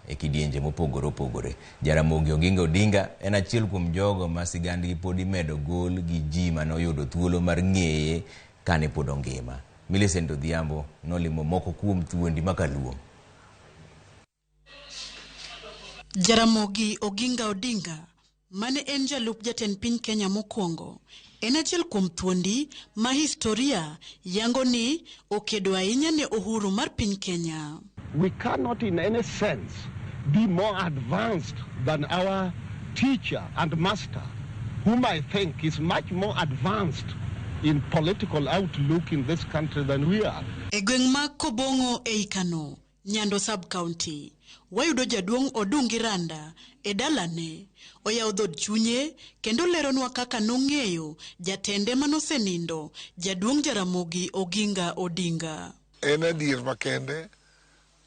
e kidienje mopogore opogore. Jaramogi Oginga Odinga en achiel kuom jogo ma sigandgi pod imedo gol gi ji mane oyudo thuolo mar ng'eye kane pod ongima. Millicent Odhiambo nolimo moko kuom thuondi makaluo. Jaramogi Oginga Odinga mane en jalup jatend piny Kenya mokwongo, en achiel kuom thuondi ma historia yango ni okedo ahinya ne uhuru mar piny Kenya. We cannot in any sense be more advanced than our teacher and master, whom I think is much more advanced in political outlook in this country than we are. E gweng' ma Kobong'o ei Kano, Nyando Sub-County, wayudo jaduong' Odungi Randa e dalane. Oyawo dhood chunye kendo leronwa kaka nong'eyo jatende manosenindo, jaduong' Jaramogi Oginga Odinga. En adier makende,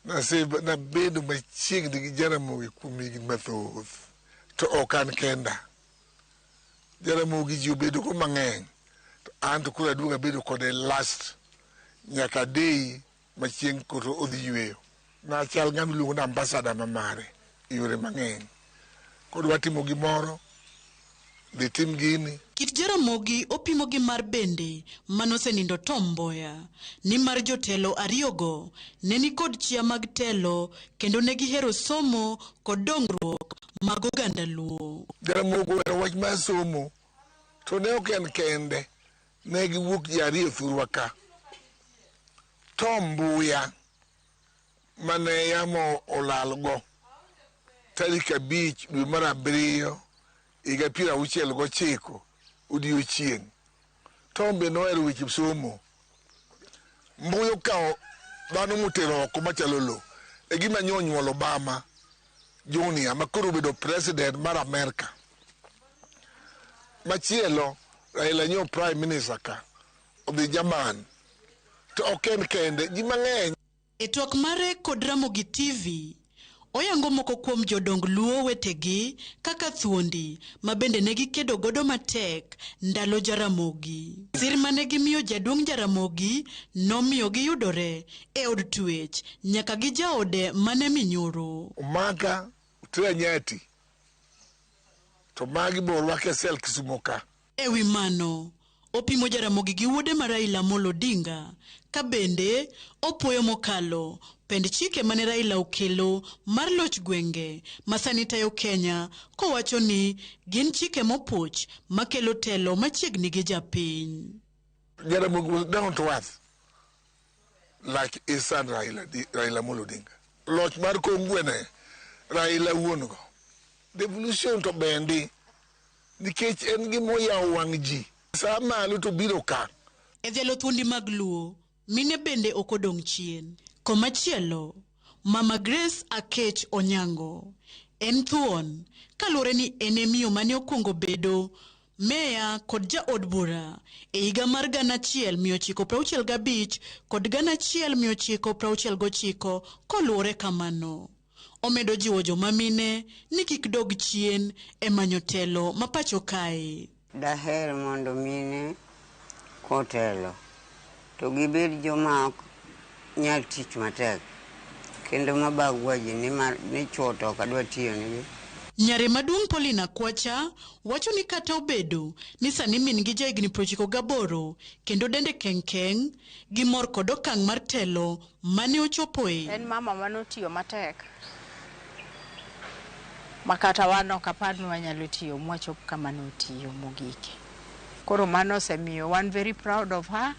nabedo machiegni gi Jaramogi kuom higni mathoth, to ok an kenda. Jaramogi ji obedo go mang'eny, to an to koro aduogo abedo kode last nyaka day ma chieng' koro odhi yweyo. Nachal ng'ama iluongo ni ambassador ma mare e yore mang'eny. Kodwa timo gimoro, dhi tim gini. Kit Jaramogi opimo gi mar bende manosenindo Tom Mboya, nimar jotelo ariyogo ne nikod chia mag telo kendo ne gihero somo kod dongruok mag oganda Luo. Jaramogi ohero wach mar somo, to ne ok en kende, ne giwuok ji ariyo thurwa ka. Tom Mboya mane yamo olalgo tarik 5 dwe mar 7 higa 69 odiochieng'. Tom be nohero weche somo. Mboya okawo dhano motero oko machalo lo. E gima nyo onyuolo Obama Junior ma koro obedo president mar Amerka. Machielo Raila nyo prime minister ka odhi German. To ok en kende, ji mang'eny. E twak mare kod Ramogi TV, oyango moko kuom jodong Luo wetegi kaka thuondi ma bende ne gikedo godo matek ndalo Jaramogi. Sir mane gimiyo jaduong' Jaramogi nomiyo giyudore e od twech nyaka gi jaode mane minyoro. Omaka otera Nyati to magi bo orwake e sel Kisumo ka. E wi mano, opimo Jaramogi gi wuode ma Raila Amolo Odinga, ka bende opuoyo mokalo pend chike mane Raila okelo mar loch gwenge ma sani tayo Kenya, kowacho ni gin chike mopuch makelo telo machiegni gi japiny. Jaramogi was down to earth like his son Raila, Raila Amolo Odinga. Loch mar Kongwene Raila wuon go. Devolution to bendi nikech en gima oyawo wang' ji. Saa malo to biro ka. E dhialo thuondi mag Luo, mine bende ok odong' chien. Komachielo, Mama Grace Akech Onyango en thuon kaluwore ni en e miyo mane okwongo bedo meya kod jaod bura e higa mar 1965 kod 1969 koluwore kamano. Omedo jiwo joma mine ni kik dog chien e manyo telo ma pacho kae. Daher mondo mine kotelo to gibed joma ok nyal tich matek kendo mabagua ji nimar ni chwo to ok adwa tiyo nigi. Nyare maduong' Paulina Kwacha wacho ni kata obedo ni sani min gi jahigni 98 kendo dende keng keng, gimor kod okang' mar telo mane ochopoe. En mama mane otiyo matek ma kata wan ok apar ni wanyalo tiyo mwachop kama notiyo mogike. Koro mano osemiyo wan very proud of her.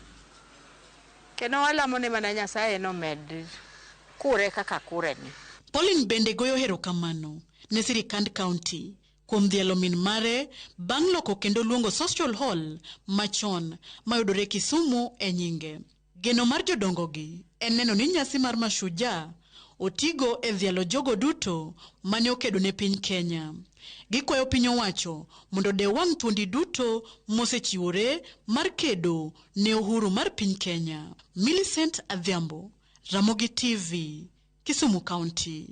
Kendo walamo ne mana Nyasaye nomed kure kaka kure ni. Pauline bende goyo erokamano ne sirikand county kuom dhialo min mare bang' loko kendo luongo Social Hall machon mayudore Kisumu e nyinge. Geno mar jodongogi en neno ni nyasi mar Mashujaa otigo e dhialo jogo duto mane okedo ne piny Kenya. Gikwayo piny owacho mondo odew wang' thuondi duto mosechiwore mar kedo ne uhuru mar piny Kenya. Millicent Adhiambo, Ramogi TV, Kisumu County.